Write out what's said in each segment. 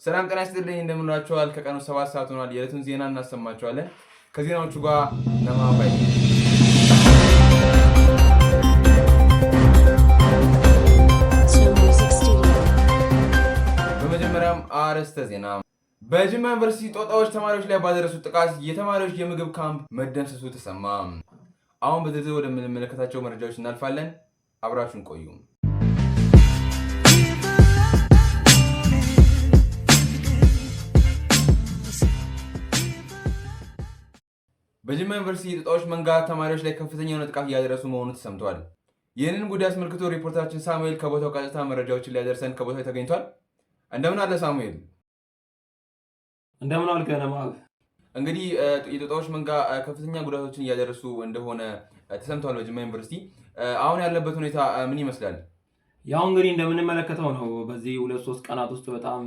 ሰላም ጤና ይስጥልኝ፣ እንደምንላችኋል። ከቀኑ 7 ሰዓት ሆኗል። የዕለቱን ዜና እናሰማችኋለን። ከዜናዎቹ ጋር ነማባይ። Two Music Studio. በመጀመሪያም አርዕስተ ዜና። በጅማ ዩኒቨርሲቲ ጦጣዎች ተማሪዎች ላይ ባደረሱት ጥቃት የተማሪዎች የምግብ ካምፕ መደምሰሱ ተሰማ። አሁን በዝርዝር ወደምንመለከታቸው መረጃዎች እናልፋለን። አብራችሁን ቆዩ። በጅማ ዩኒቨርሲቲ የጦጣዎች መንጋ ተማሪዎች ላይ ከፍተኛ የሆነ ጥቃት እያደረሱ መሆኑ ተሰምቷል። ይህንን ጉዳይ አስመልክቶ ሪፖርተራችን ሳሙኤል ከቦታው ቀጥታ መረጃዎችን ሊያደርሰን ከቦታው ተገኝቷል። እንደምን አለ ሳሙኤል? እንደምን ዋልክ ነማብ? እንግዲህ የጦጣዎች መንጋ ከፍተኛ ጉዳቶችን እያደረሱ እንደሆነ ተሰምቷል በጅማ ዩኒቨርሲቲ። አሁን ያለበት ሁኔታ ምን ይመስላል? ያው እንግዲህ እንደምንመለከተው ነው። በዚህ 2-3 ቀናት ውስጥ በጣም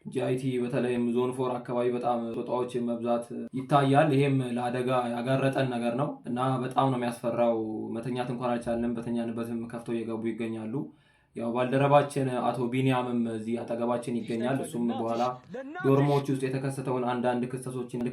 ጂአይቲ በተለይም zone 4 አካባቢ በጣም ጦጣዎች መብዛት ይታያል። ይሄም ለአደጋ ያጋረጠን ነገር ነው እና በጣም ነው የሚያስፈራው። መተኛት እንኳን አልቻልንም። በተኛንበትም ከፍተው እየገቡ ይገኛሉ። ያው ባልደረባችን አቶ ቢኒያምም እዚህ አጠገባችን ይገኛል። እሱም በኋላ ዶርሞች ውስጥ የተከሰተውን አንዳንድ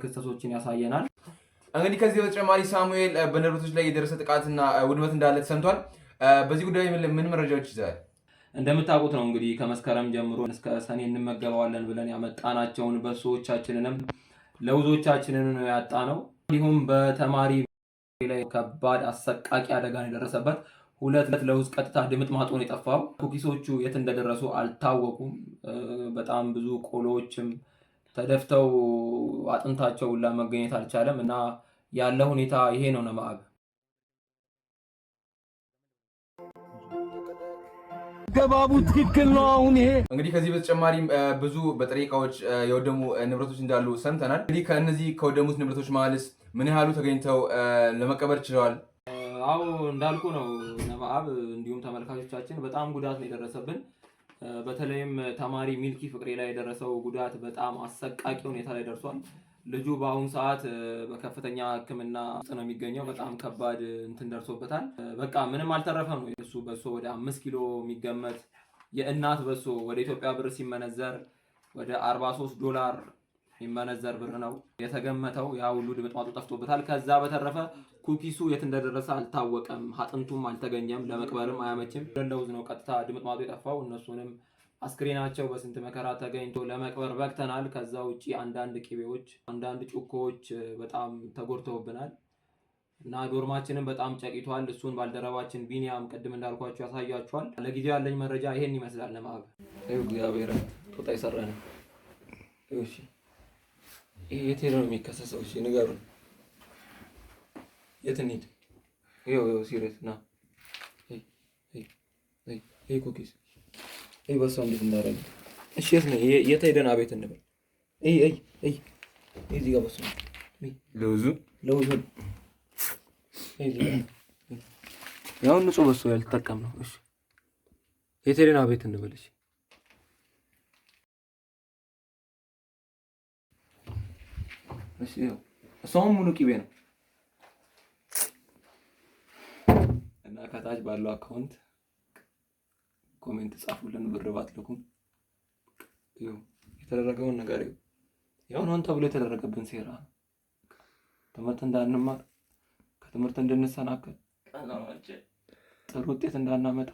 ክስተቶችን ያሳየናል። እንግዲህ ከዚህ በተጨማሪ ሳሙኤል፣ በንብረቶች ላይ የደረሰ ጥቃትና ውድመት እንዳለ ተሰምቷል። በዚህ ጉዳይ ምን መረጃዎች ይዘሃል? እንደምታውቁት ነው እንግዲህ ከመስከረም ጀምሮ እስከ ሰኔ እንመገበዋለን ብለን ያመጣናቸውን በሶዎቻችንንም ለውዞቻችንን ነው ያጣነው። እንዲሁም በተማሪ ላይ ከባድ አሰቃቂ አደጋ ነው የደረሰበት። ሁለት ለውዝ ቀጥታ ድምጥ ማጡን የጠፋው፣ ኩኪሶቹ የት እንደደረሱ አልታወቁም። በጣም ብዙ ቆሎዎችም ተደፍተው አጥንታቸው ሁላ መገኘት አልቻለም እና ያለ ሁኔታ ይሄ ነው ነማብ። ገባቡ ትክክል ነው። አሁን ይሄ እንግዲህ ከዚህ በተጨማሪም ብዙ በጥሬ እቃዎች የወደሙ ንብረቶች እንዳሉ ሰምተናል። እንግዲህ ከእነዚህ ከወደሙት ንብረቶች መሀልስ ምን ያህሉ ተገኝተው ለመቀበር ችለዋል? አዎ፣ እንዳልኩ ነው ነማአብ፣ እንዲሁም ተመልካቾቻችን፣ በጣም ጉዳት ነው የደረሰብን። በተለይም ተማሪ ሚልኪ ፍቅሬ ላይ የደረሰው ጉዳት በጣም አሰቃቂ ሁኔታ ላይ ደርሷል። ልጁ በአሁኑ ሰዓት በከፍተኛ ሕክምና ውስጥ ነው የሚገኘው። በጣም ከባድ እንትን ደርሶበታል። በቃ ምንም አልተረፈም ነው የእሱ በሶ። ወደ 5 ኪሎ የሚገመት የእናት በሶ ወደ ኢትዮጵያ ብር ሲመነዘር ወደ 43 ዶላር የሚመነዘር ብር ነው የተገመተው። ያ ሁሉ ድምጥማጡ ጠፍቶበታል። ከዛ በተረፈ ኩኪሱ የት እንደደረሰ አልታወቀም። አጥንቱም አልተገኘም። ለመቅበርም አያመችም። ለውዝ ነው ቀጥታ ድምጥማጡ የጠፋው። እነሱንም አስክሬናቸው በስንት መከራ ተገኝቶ ለመቅበር በቅተናል። ከዛ ውጭ አንዳንድ ቅቤዎች፣ አንዳንድ ጩኮዎች በጣም ተጎድተውብናል እና ዶርማችንን በጣም ጨቂቷል። እሱን ባልደረባችን ቢኒያም ቅድም እንዳልኳቸው ያሳያችኋል። ለጊዜው ያለኝ መረጃ ይሄን ይመስላል። ለማብ እግዚአብሔር ጦጣ የሰራ ነው። እሺ፣ ይሄ የት ሄዶ ነው የሚከሰሰው? እሺ ንገሩን። የት እንሂድ? ይኸው ይኸው፣ serious ና። ይሄ cookies፣ ይሄ በሷ እንዴት እንዳደረገ። እሺ የት ነው? የት ሄደን አቤት እንበል? እይ እይ እይ፣ እዚህ ጋር በሷ ለውዙ። ለውዙ ያው ንጹህ በሶ ያልተጠቀም ነው። እሺ የት ሄደን አቤት እንበል? እሺ እሺ፣ ይኸው እሷም ሙሉ ቂቤ ነው እና ከታች ባለው account comment ጻፉልን። ብር ባትልኩም ይኸው የተደረገውን ነገር ይኸው ያው ሆን ተብሎ የተደረገብን ሴራ ነው። ትምህርት እንዳንማር፣ ከትምህርት እንድንሰናከል፣ ጥሩ ውጤት እንዳናመጣ፣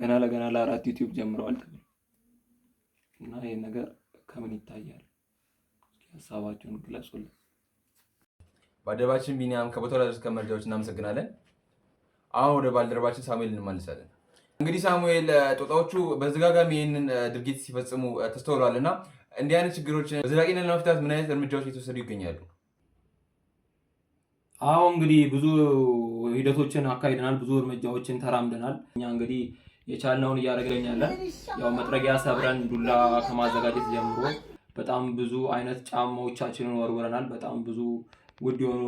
ገና ለገና ለአራት ዩቲዩብ ጀምረዋል ተብሎ እና ይህን ነገር ከምን ይታያል? ሀሳባችሁን ግለጹልን። ባልደረባችን ቢኒያም፣ ከቦታው ላደረስከን መረጃዎች እናመሰግናለን። አሁን ወደ ባልደረባችን ሳሙኤል እንመልሳለን። እንግዲህ ሳሙኤል፣ ጦጣዎቹ በተደጋጋሚ ይህንን ድርጊት ሲፈጽሙ ተስተውለዋል እና እንዲህ አይነት ችግሮችን በዘላቂነት ለመፍታት ምን አይነት እርምጃዎች እየተወሰዱ ይገኛሉ? አዎ፣ እንግዲህ ብዙ ሂደቶችን አካሂደናል። ብዙ እርምጃዎችን ተራምደናል። እኛ እንግዲህ የቻልነውን እያደረግን ያለን ያው መጥረጊያ ሰብረን ዱላ ከማዘጋጀት ጀምሮ በጣም ብዙ አይነት ጫማዎቻችንን ወርውረናል። በጣም ብዙ ውድ የሆኑ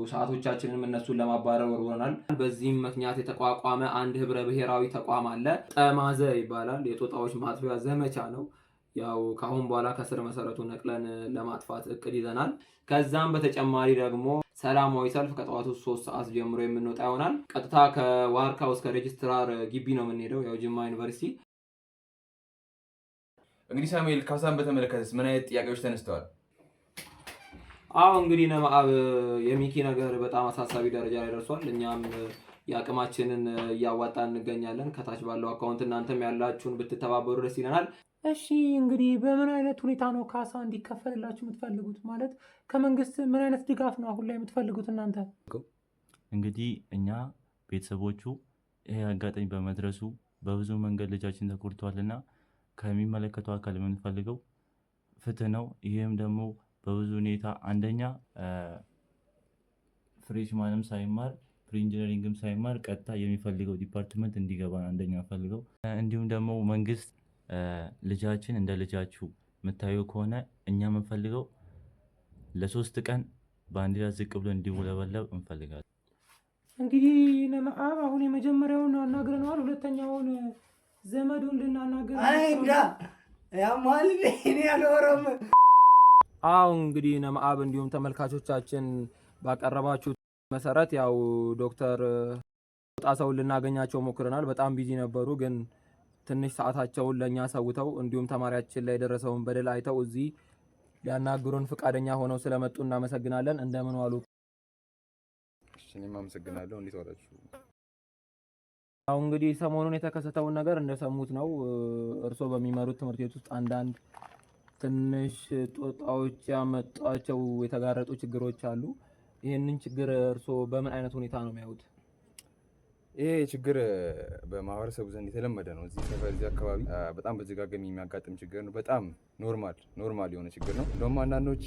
ሰዓቶቻችንንም እነሱን ለማባረር ወርውረናል። በዚህም ምክንያት የተቋቋመ አንድ ህብረ ብሔራዊ ተቋም አለ። ጠማዘ ይባላል። የጦጣዎች ማጥፊያ ዘመቻ ነው። ያው ከአሁን በኋላ ከስር መሰረቱ ነቅለን ለማጥፋት እቅድ ይዘናል። ከዛም በተጨማሪ ደግሞ ሰላማዊ ሰልፍ ከጠዋቱ 3 ሰዓት ጀምሮ የምንወጣ ይሆናል። ቀጥታ ከዋርካው እስከ ሬጅስትራር ግቢ ነው የምንሄደው፣ ያው ጅማ ዩኒቨርሲቲ። እንግዲህ ሳሙኤል፣ ካሳን በተመለከተስ ምን አይነት ጥያቄዎች ተነስተዋል? አዎ እንግዲህ ነመአብ፣ የሚኪ ነገር በጣም አሳሳቢ ደረጃ ላይ ደርሷል። እኛም የአቅማችንን እያዋጣን እንገኛለን። ከታች ባለው account እናንተም ያላችሁን ብትተባበሩ ደስ ይለናል። እሺ እንግዲህ በምን አይነት ሁኔታ ነው ካሳ እንዲከፈልላችሁ የምትፈልጉት? ማለት ከመንግስት ምን አይነት ድጋፍ ነው አሁን ላይ የምትፈልጉት እናንተ? እንግዲህ እኛ ቤተሰቦቹ ይሄ አጋጣሚ በመድረሱ በብዙ መንገድ ልጃችን ተጎድቷልና ከሚመለከተው አካል የምንፈልገው ፍትህ ነው። ይህም ደግሞ በብዙ ሁኔታ አንደኛ freshman ም ሳይማር pre engineering ም ሳይማር ቀጥታ የሚፈልገው department እንዲገባ ነው አንደኛ ፈልገው። እንዲሁም ደግሞ መንግስት ልጃችን እንደ ልጃችሁ የምታዩ ከሆነ እኛ የምንፈልገው ለ3 ቀን ባንዲራ ዝቅ ብሎ እንዲውለበለብ እንፈልጋለን። እንግዲህ ነመአብ፣ አሁን የመጀመሪያውን አናግረነዋል። ሁለተኛውን ዘመዱን ልናናገር እንዳ ያማል፣ እኔ አልወራም። አዎ እንግዲህ ነመአብ፣ እንዲሁም ተመልካቾቻችን ባቀረባችሁ መሰረት ያው ዶክተር ጣሰውን ልናገኛቸው ሞክረናል። በጣም busy ነበሩ፣ ግን ትንሽ ሰዓታቸውን ለእኛ ሰውተው እንዲሁም ተማሪያችን ላይ የደረሰውን በደል አይተው እዚህ ሊያናግሩን ፈቃደኛ ሆነው ስለመጡ እናመሰግናለን። እንደምን ዋሉ? እሺ፣ እኔም አመሰግናለሁ። እንዴት ዋላችሁ? አሁን እንግዲህ ሰሞኑን የተከሰተውን ነገር እንደሰሙት ነው። እርስዎ በሚመሩት ትምህርት ቤት ውስጥ አንዳንድ ትንሽ ጦጣዎች ያመጧቸው የተጋረጡ ችግሮች አሉ። ይህንን ችግር እርስዎ በምን አይነት ሁኔታ ነው የሚያዩት? ይሄ ችግር በማህበረሰቡ ዘንድ የተለመደ ነው። እዚህ ሰፈር፣ እዚህ አካባቢ በጣም በተደጋጋሚ የሚያጋጥም ችግር ነው። በጣም normal የሆነ ችግር ነው። እንደውም አንዳንዶች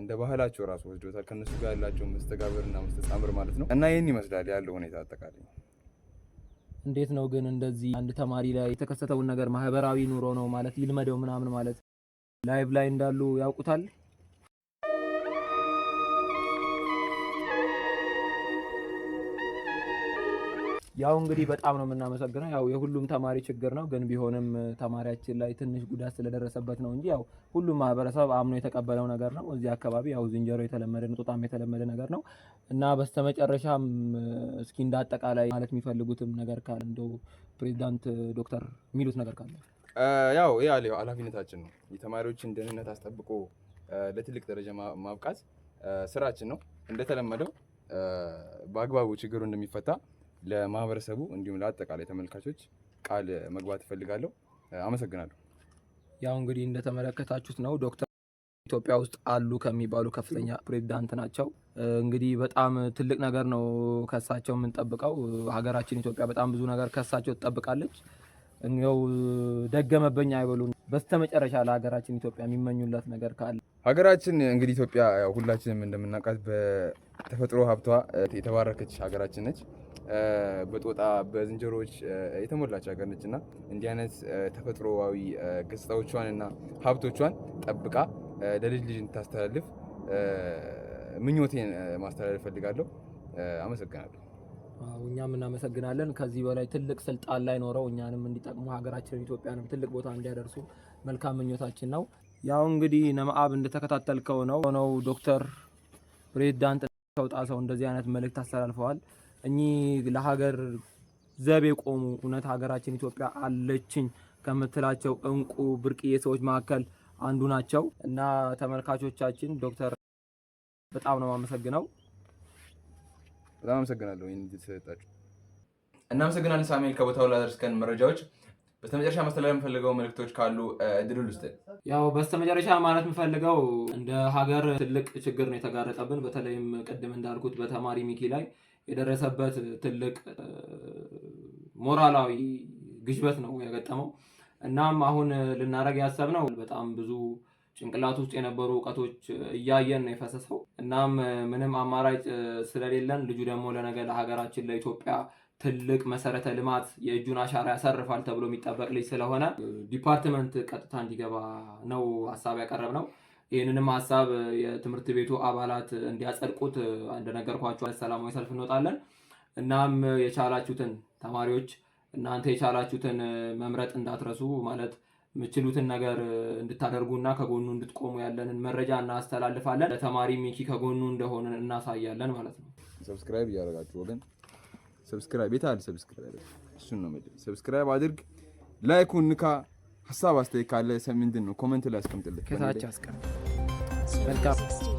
እንደ ባህላቸው ራሱ ወስዶታል። ከእነሱ ጋር ያላቸው መስተጋብር እና መስተጻምር ማለት ነው። እና ይህን ይመስላል ያለው ሁኔታ አጠቃላይ። እንዴት ነው ግን እንደዚህ አንድ ተማሪ ላይ የተከሰተውን ነገር ማህበራዊ ኑሮ ነው ማለት፣ ይልመደው ምናምን ማለት፣ live ላይ እንዳሉ ያውቁታል? ያው እንግዲህ በጣም ነው የምናመሰግነው። ያው የሁሉም ተማሪ ችግር ነው፣ ግን ቢሆንም ተማሪያችን ላይ ትንሽ ጉዳት ስለደረሰበት ነው እንጂ ያው ሁሉም ማህበረሰብ አምኖ የተቀበለው ነገር ነው። እዚህ አካባቢ ያው ዝንጀሮ የተለመደ ነው፣ ጦጣም የተለመደ ነገር ነው። እና በስተመጨረሻም እስኪ እንደ አጠቃላይ ማለት የሚፈልጉትም ነገር ካለ፣ እንደው ፕሬዚዳንት ዶክተር የሚሉት ነገር ካለ። ያው ይህ ኃላፊነታችን ነው። የተማሪዎችን ደህንነት አስጠብቆ ለትልቅ ደረጃ ማብቃት ስራችን ነው። እንደተለመደው በአግባቡ ችግሩ እንደሚፈታ ለማህበረሰቡ እንዲሁም ለአጠቃላይ ተመልካቾች ቃል መግባት እፈልጋለሁ። አመሰግናለሁ። ያው እንግዲህ እንደተመለከታችሁት ነው፣ ዶክተር ኢትዮጵያ ውስጥ አሉ ከሚባሉ ከፍተኛ ፕሬዚዳንት ናቸው። እንግዲህ በጣም ትልቅ ነገር ነው ከሳቸው የምንጠብቀው። ሀገራችን ኢትዮጵያ በጣም ብዙ ነገር ከሳቸው ትጠብቃለች። እንግዲህ ደገመበኝ አይበሉ። በስተመጨረሻ ለሀገራችን ኢትዮጵያ የሚመኙለት ነገር ካለ? ሀገራችን እንግዲህ ኢትዮጵያ ያው ሁላችንም እንደምናውቃት በተፈጥሮ ሀብቷ የተባረከች ሀገራችን ነች። በጦጣ በዝንጀሮዎች የተሞላች ሀገር ነች እና እንዲህ አይነት ተፈጥሮዊ ገጽታዎቿን እና ሀብቶቿን ጠብቃ ለልጅ ልጅ እንድታስተላልፍ ምኞቴን ማስተላለፍ እፈልጋለሁ። አመሰግናለሁ። አዎ፣ እኛም እናመሰግናለን። ከዚህ በላይ ትልቅ ስልጣን ላይ ኖረው እኛንም እንዲጠቅሙ፣ ሀገራችንን ኢትዮጵያንም ትልቅ ቦታ እንዲያደርሱ መልካም ምኞታችን ነው። ያው እንግዲህ ነመአብ፣ እንደተከታተልከው ነው፣ ዶክተር ፕሬዚዳንት ጣሰው እንደዚህ አይነት መልእክት አስተላልፈዋል። እኚህ ለሀገር ዘብ የቆሙ፣ እውነት ሀገራችን ኢትዮጵያ አለችኝ ከምትላቸው እንቁ ብርቅዬ ሰዎች መካከል አንዱ ናቸው። እና ተመልካቾቻችን፣ ዶክተር በጣም ነው የማመሰግነው። በጣም አመሰግናለሁ ይህን እድል ስለሰጣችሁ። እናመሰግናለን ሳሙኤል ከቦታው ላደረስከን መረጃዎች። በስተመጨረሻ ማስተላለፍ የምፈልገው መልእክቶች ካሉ እድሉን ልስጥህ። ያው በስተመጨረሻ ማለት የምፈልገው እንደ ሀገር ትልቅ ችግር ነው የተጋረጠብን። በተለይም ቅድም እንዳልኩት በተማሪ ሚኪ ላይ የደረሰበት ትልቅ ሞራላዊ ግሽበት ነው የገጠመው። እናም አሁን ልናደርግ ያሰብነው በጣም ብዙ ጭንቅላት ውስጥ የነበሩ እውቀቶች እያየን ነው የፈሰሰው። እናም ምንም አማራጭ ስለሌለን፣ ልጁ ደግሞ ለነገ ለሀገራችን ለኢትዮጵያ ትልቅ መሰረተ ልማት የእጁን አሻራ ያሳርፋል ተብሎ የሚጠበቅ ልጅ ስለሆነ department ቀጥታ እንዲገባ ነው ሀሳብ ያቀረብነው። ይህንንም ሀሳብ የትምህርት ቤቱ አባላት እንዲያጸድቁት እንደነገርኳቸው ሰላማዊ ሰልፍ እንወጣለን። እናም የቻላችሁትን ተማሪዎች እናንተ የቻላችሁትን መምረጥ እንዳትረሱ፣ ማለት የምችሉትን ነገር እንድታደርጉ እና ከጎኑ እንድትቆሙ ያለንን መረጃ እናስተላልፋለን። ለተማሪ ሚኪ ከጎኑ እንደሆንን እናሳያለን ማለት ነው። Subscribe እያደረጋችሁ ወገን፣ subscribe የት አለ? Subscribe እሱን ነው የምልህ። Subscribe አድርግ፣ like ኡን ንካ። ሀሳብ አስተያየት ካለ ምንድን ነው comment ላይ አስቀምጥልን። ከታች አስቀምጥ። Two መልካም። Music Studio.